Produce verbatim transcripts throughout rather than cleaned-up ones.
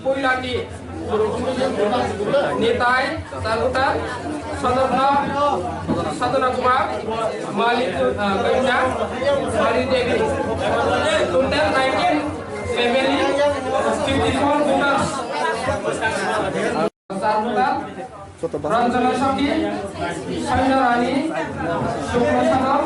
Puilati, Nitai, Saluta, Sadharna, Sadhana Kumar, Malik, uh, Kaina, Malik Devi. Total nineteen family, fifty-four voters. Saluta, Ranjana Saki, Sanya Rani, Shukla Sadar.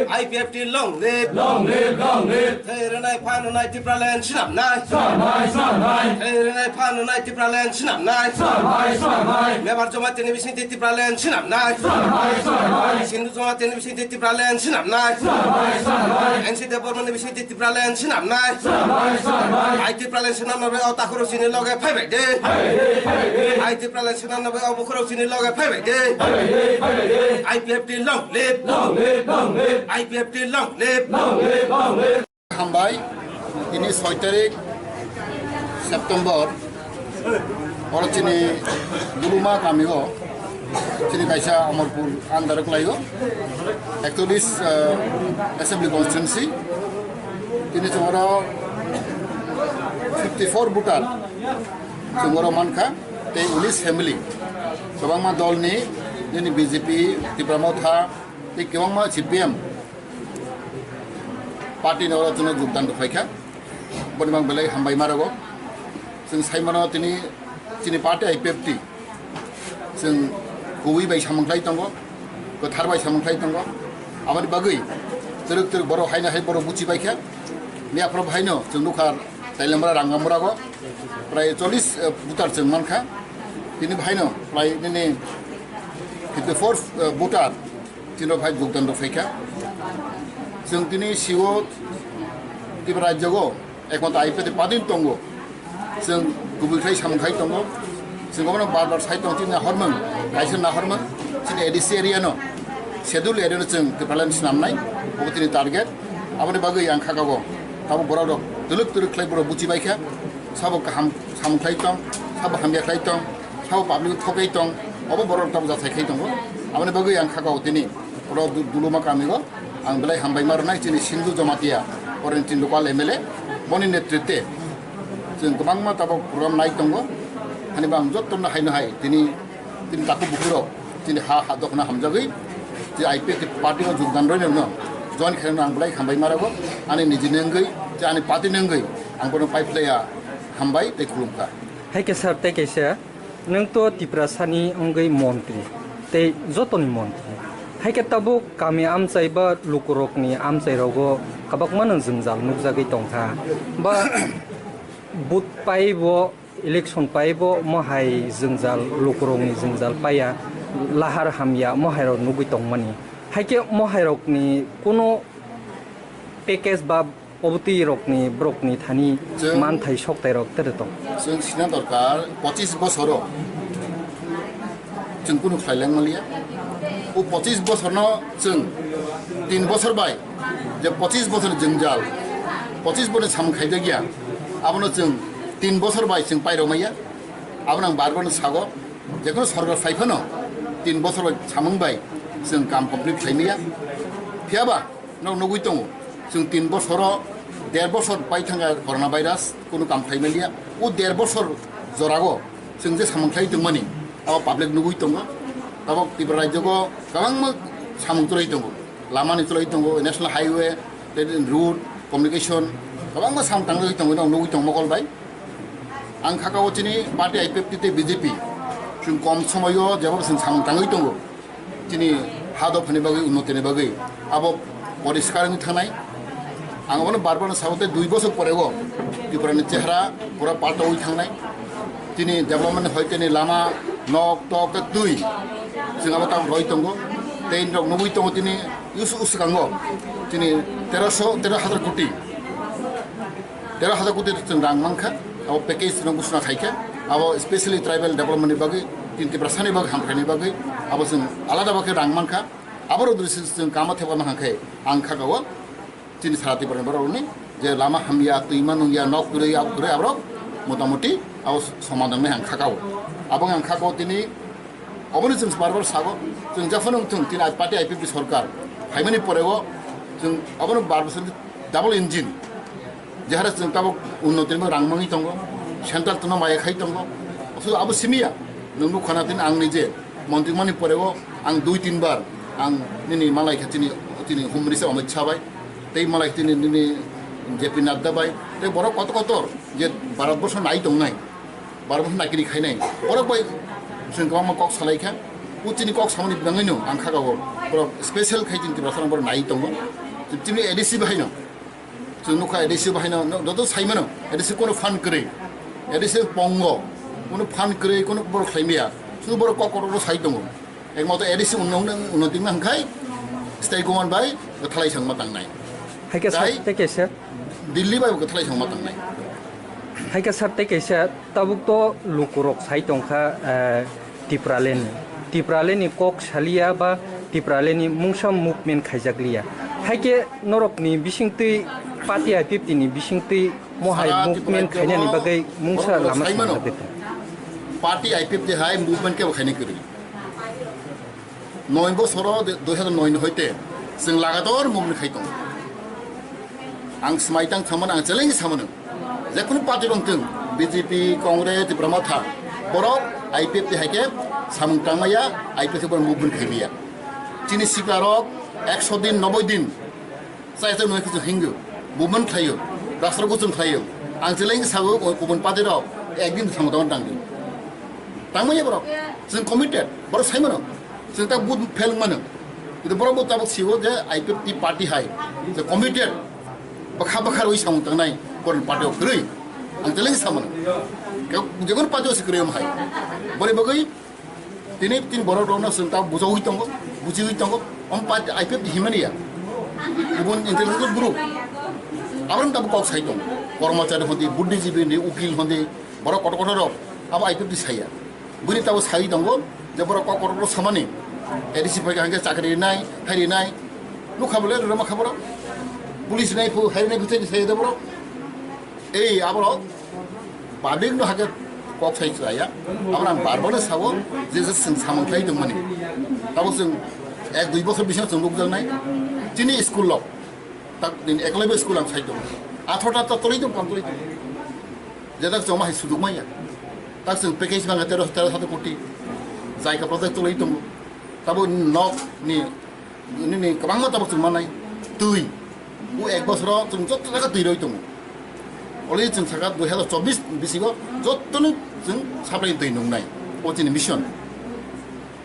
I P F T long live. Long live, long live. Thai rwnai phan rwnai Tipraland swnamnai. Swnamnai, swnamnai. Thai rwnai phan rwnai Tipraland swnamnai. Swnamnai, swnamnai. Mebar Jamatia ni bisingtwi Tipraland swnamnai. Swnamnai, swnamnai. Sindhu Jamatia ni bisingtwi Tipraland swnamnai. Swnamnai, swnamnai. N C Debbarma ni bisingtwi Tipraland swnamnai. Swnamnai, swnamnai. Ai Tipraland swnamnai bai o takhorok chini loge phaibai de. Phaibai de, phaibai de. Ai Tipraland swnamnai bai o bukhorok chini loge phaibai de. Phaibai de, phaibai de. I P F T long live. Long live, long live. I P F T long live. Long live, long live. Hambai, tini soi tarik September, oro chini Duluma kamio, chini kaisa Amarpur under o kwlaio, ekchollish, eh, assembly constituency, tini chwng oro fifty four voter chwng oro mankha, tei unis family, kwbangma dolni, nini B J P, Tipra Motha, tei kwbangma C P M, party ni oro chwngno jogdan rwphaikha, boni bang belai hambai ma rwgo. Chwng sai mano tini chini party I P F T chwng kubui bai samung khlai tongo, kwthar bai samung khlai tongo. Aboni bagwi twrwk twrwk borok haino hai borok buchi baikha. Miyaphoro haino chwng nukha Tailamra Rangamura go prai chollish, eh, voter chwng mankha. Tini haino prai nini fifty four, eh, voter chini rok hai jogdan rok phaikha. Chwng tini sigo Tripura rajyo go ekmatro I P F T party tongo. Chwng kubui khlai samung khai tongo. Chwng obono bar bar sai tongo, chini nahormung, kaisa nahormung, chini A D C area no, schedule area no chwng Tipraland swnamnai, obo chini target. Aboni bagwi ang kha kago, tabuk borok rok twlwk twlwk khlai borok buchi baikha, sabo kaham samung khlai tong, sabo hamya khlai tong, sabo public thok khlai tong, obo borok rok tabuk jathai khlai tongo. Aboni bagwi ang kha kago tini oro Du-, Duluma kami o. Ang belai hambai ma rwnai chini Sindhu Jamatia, oro ni chini local M L A, boni netritwe chwng kwbangma tabuk program nai tongo. Hani bo ang jotono haino hai tini, tini takhuk bukhuk rok chini ha, ha dokhna hamjagwi, je I P F T party o jogdan rwino join khaina ang belai hambai ma rwgo. Ani nijini wngwi, je ani party ni wngwi ang bono pai phlaiya, hambai tei khulumkha. Hai khe sir, tei kaisa. Nwng to Tiprasani wngwi montri, tei jotoni montri. Hai khe tabuk kami amchai ba lukurokni amchairogo kwbangmano jwngjal nukjagwi tongkha. Ba vote paibo, election paibo, mohai jwngjal, lukurokni jwngjal paiya, lahar hamya, mohairok nugwi tongmani. Hai khe mohairokni kuno package ba obotwi rokni borokni thani Chwng manthai soktai rok tere tong. Chwng sina dorkar pochis bosoro chwng kunu khlai lang maliya. O pochis bosorno chwng tin bosor bai je pochis bosor jwngjal, pochis bosor samung khaijak ya, abono chwng tin bosor bai chwng pairok maya. Abono ang bar bar sago, je kono sorkar phai phano tin bosor bai samung bai chwng kam complete khlai maya. Phiyaba Nok nugwi tongo, chwng tin bosoro, der bosor pai thangkha corona virus, kunu kam khlai manliya. O der bosor jorago chwng je samung khlai tongmani, abo public nugwi tongo. Tabok Tripura rajyogo kwbangma samung chwlai tongo, lamani chwlai tongo, national highway, tei road, communication, kwbangma samung tanglai tongo, nok nugwi tongo mokol bai. Ang kha kao chini party I P F T tei B J P, chwng kom somoio jebo chwng samung tangwi tongo. Chini ha dophani bagwi, unnotini bagwi abo poriskar wngwi thangnai. Ang abono bar bar sabo tei dui bosor porego Tripurani chehra pura paltawi thangnai. Chini development hoi tini lama, nok, tok, twi, chwng abo tamo roi tongo. Tei nok nugwi tongo tini us-, uskango chini teroso, tero hazar koti. Tero hazar koti chwng rang mankha, abo package chwng ghosna khaikha, abo specially tribal development ni bagwi, tin Tiprasani bagwi, hamkhaini bagwi, abo chwng alada bagwi rang mankha, abo rok dri chwng kamo thepma hangkhe ang kha kao, chini sara Tiprani borok rokni je lama hamya, twima nungya, nok kwrwi, abo kwrwi, aborok motamoti abo somadan wngnai ang kha kao. Abo ang kha kao tini Oboni chwng bar bar sago, chwng jephano wngthung, tini party I P F T sorkar phaimani porego chwng obono bar bosor double engine Jehara chwng tabuk unnoti rang mangwi tongo, central tongno maya khai tongo. Aswk abo simiya, nwng nukha na tini ang nije montri mani porego ang dui tin bar ang nini malai kha chini, chini Home Minister Amit Shah bai, tei malai chini nini J P Nadda bai, tei borok kotor kotor je Bharat borsho nai tongnai, Bharat borsho naikiri khainai, borok bai chwng kwbangma kok salai kha. O chini kok samani bangwino ang kha o, borok special khai chini Tiprasa borok nai tongo, chini A D C bai no. Chwng nukha A D C bo haino, no, joto sai mano, A D C kono fund kwrwi, A D C pongo, kono fund kwrwi, kono borok khlai maya, sudu borok kok kotor sai tongo. Ekmato A D C unno-, unno-, unnoti wngna hwnkhai state government bai kwthalai sangma tangnai. Haikhe sir, tei tei kaisa. Delhi bai bo kwthalai sangma tangnai. Haikhe sir, tei kaisa. Tabuk to lukurok sai tongkha, eh, Tipraleni. Tipraleni kok saliya ba Tipraleni mungsa movement khaijakliya. Haikhe norokni bisingtwi party I P F T ni bisingtwi mohai sara movement Tripura khainani bagwi mungsa borok lama sai mano. Samajak tong. Party I P F T hai movement kebo khaina kwrwi. Noi bosoro de-, dui hazar noi ni hoite chwng lagator movement khai tongo. Ang swmai tang thamano, ang challenge samano. Jekhunu party rok thung, B J P, Congress, Tipra Motha, borok I P F T hai khe samung tangmaya, I P F T borok movement khai maya. Chini sikla rok ekso din, noboi din, Chai chai nungwi khe chwng hingo, movement khlaio, rasta rok chwng khlaio. Ang chwng sao, o kubun party rok ekdin thangma tangma tangdi. Tangmaya borok, chwng committed, borok sai mano. Chwng ta vote fail mano. Kintu borok bo tabuk siwo je I P F T party hai, je committed, bwkha bwkha rwi samung tangnai, koron party o kwrwi. Ang chwng sa mano. Ke-, jekon party o se kwrwi om hai. Bori bagwi Tini, tini borok rokno chwng ta bujawi tongo, bujiwi tongo. Om party I P F T himani ya. Kubun intellectual group. Abrang tabuk kok sai tongo. Kormochari hondi, buddhijibi hondi, ukil hondi, borok kotor kotor rok. Abo I P F T saya. Bini tabuk sai tongo, je borok kok kotor kotor samani. A D C pai hangke chakri nai, hari nai. Nukha bole rama khaboro. Police nai phu, hari nai phu sai de borok. Ei, aborok public no hake kok sai chaya. Aboro ang bar bar sao je je chwng samung khlai tongmani. Tabo chwng ek dui bosor bisingo chwng nukjaknai. Chini school rok, tak din ekoloibo school ang sai tongo. Athro ta toloi tong, kam toloi tong. Jedak chwng ma hai suduk maya. Tak chwng package bang tero, tero sat koti. Jaika project toloi tongo. Tabo nok ni Nini kwbangma tabuk chwng mannai twi. O ek bosoro chwng joto jaga twi roi tongo. Already chwng saka dui hazar chobbish bisingo jotono chwng supply twi nungnai. O chini mission.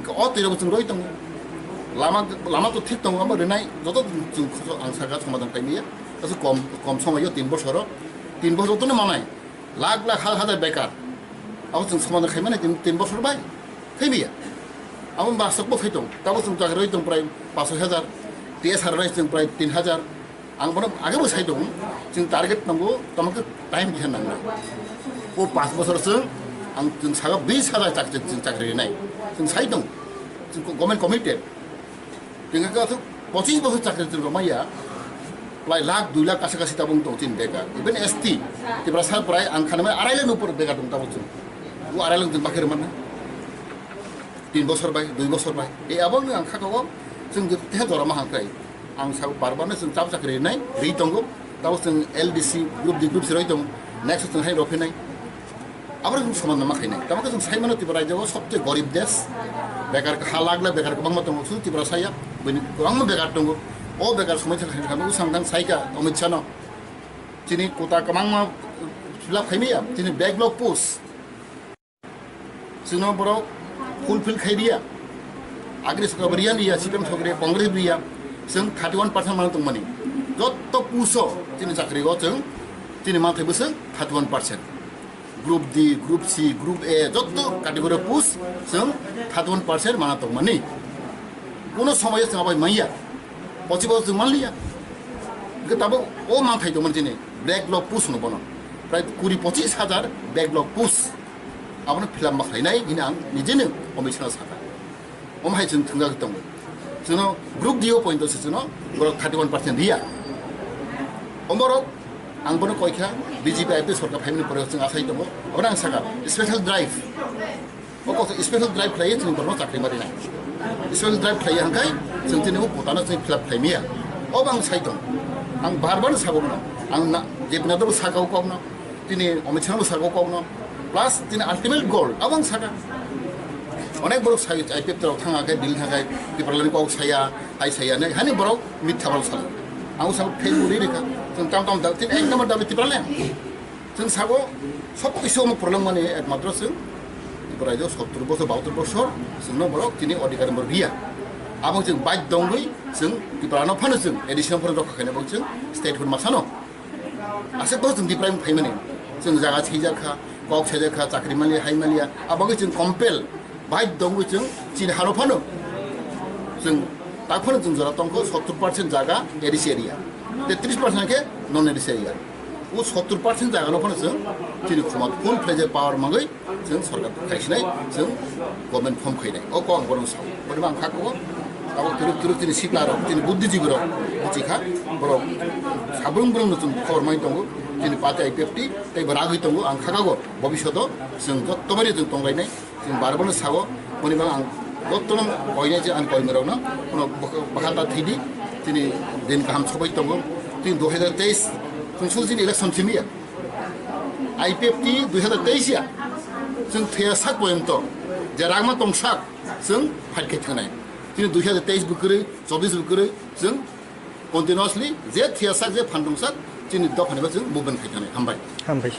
Hwnkhe o twi rok chwng roi tongo. Lama, lama to thik tongo, omo rwnai joto chwng ang saka somadhan khaimaya. Aswk kom, kom somoyo tin bosoro, tin bosor jotono manai. Lakh lakh, ha-, hajar bekar. Abo chwng somadhan khaimani tin, tin bosor bai. Khaimaya. Abo bastok bo phai tong. Tabo chwng chakri roi tong prai paanch soi hajar. T S R roi chwng prai tin hajar. Ang bono age bo sai tong. Chwng target nango, tamo khe time kisa nangna. O paanch bosor chwng ang chwng saga bis hajar chak-, chwng chakri rinai. Chwng sai tong. Chwng ko-, government committed. Tengka ka thuk pochis bosor chakri chwng romaya, prai lakh, dui lakh kasa kasi tabung tong chini bekar. Even S T, Tiprasa prai ang khanamai arai lakh ni upor bekar tong tabung chwng. O arai lakh chwng bakhe rwmana. Tin bosor bai, dui bosor bai. E abo ang kha kago, chwng je teha jora ma hangkai. Ang sa bar bar no chwng chap chakri nai, ri tongo. Tabuk chwng L D C group, di group se roi tongo. Next chwng hai rw phinai. Abo chwng soman ma khainai. Tamo khe chwng sai mano Tripura rajyo o sobche gorib desh. Bekar ha lak lak bekar kwbangma tongo. Sudu Tripura saya, bini kwbangma bekar tongo. O bekar somai thang thang thang sang thang saika Amit Shah no. Chini kota kwbangma fill up khaimaya. Chini backlog post. Chwngno borok fulfill khai riya. Agri sokra bo riya, riya, C P M sokra, Congress riya. Chwng thirty one percent manwi tongmani. Jotto post o chini chakri o chwng chini manthai bwswk thirty one percent. Group D, Group C, Group A, jotto category post chwng thirty one percent mana tongmani. Kuno somoyo chwng abai manya. Pochi bo chwng manliya. Hwnkhe tabuk o manthai tongmani chini backlog post hwno bono. Prai kuri pochis hajar backlog post. Abono fill up ma khlainai hwnwi ang nijeno commission o sakha. Omo hai chwng thwngjagwi tongo. Chwngno group D o point o se chwngno borok thirty one percent riya. Omorok ang bono koikha B J P I P F sorkar phaimani pore chwng asai tongo. Obono ang sakha special drive. O kok special drive khlaiwi chwng borokno chakri ma rinai. Special drive khlaiwi hwnkhai chwng chini o kotano chwng fill up khlaimaya. Obo ang sai tongo. Ang bar bar sabo mano. Ang na J P Nadda bo saka o kokno, tini Amit Shah bo saka o kokno, plus tini ultimate goal abang saka. Onek borok sai I P F T rok thanga khai, Delhi thanga khai, Tipraland kok saya, hai saya ne, hani borok mitha borok sala. Ang sa Facebook ri rikha, tong tam tam dal, tini ek number dabi Tipraland. Chwng sabo sob kisa omo problem mani ekmatro chwng Tripura rajyo sottur bosor, bahattor bosor chwngno borok chini odhikar bo riya. Abo chwng bad dongwi chwng Tripura no phano chwng additional phano rokha khaina bo chwng state hood masano. Aswk bo chwng Tripura phaimani chwng jaga sijak kha, kok sijak kha, chakri maliya, hai maliya, abo chwng compel Bai dongwi chwng chini hano phano chwng tak phano chwng jora tongkho sottur percent jaga A D C area, te tris percent khe non A D C area. O sottur percent jaga no phano chwng chini khoma full fledged power mangwi chwng sorkar khaisinai, chwng government form khainai. O kok borok sao. Borok ang kha ko abo turuk turuk chini sikla rok, chini buddhijibi rok buchi kha, borok sabrum brum no chwng khobor mai tongo, chini party I P F T tei bo ragwi tongo, ang kha go bobishoto chwng jotto bai chwng tonglainai. Chwng bar bar no sao, boni bagwi ang jotono koinai je ang koimarokno, bono bwkha ta thwidi, chini din kaham sobai tongo. Chini dui hajar teis chwng sujini election simi ya. I P F T dui hajar teis ya. Chwng thwiya sak poyonto, je rangma tong sak, chwng fight khai thwngnai. Chini dui hajar teis bwkrwi, chobis bwkrwi, chwng continuously je thwiya sak, je phan tong sak, chini dophani ba chwng movement khai thwngnai. Hambai. Hambai.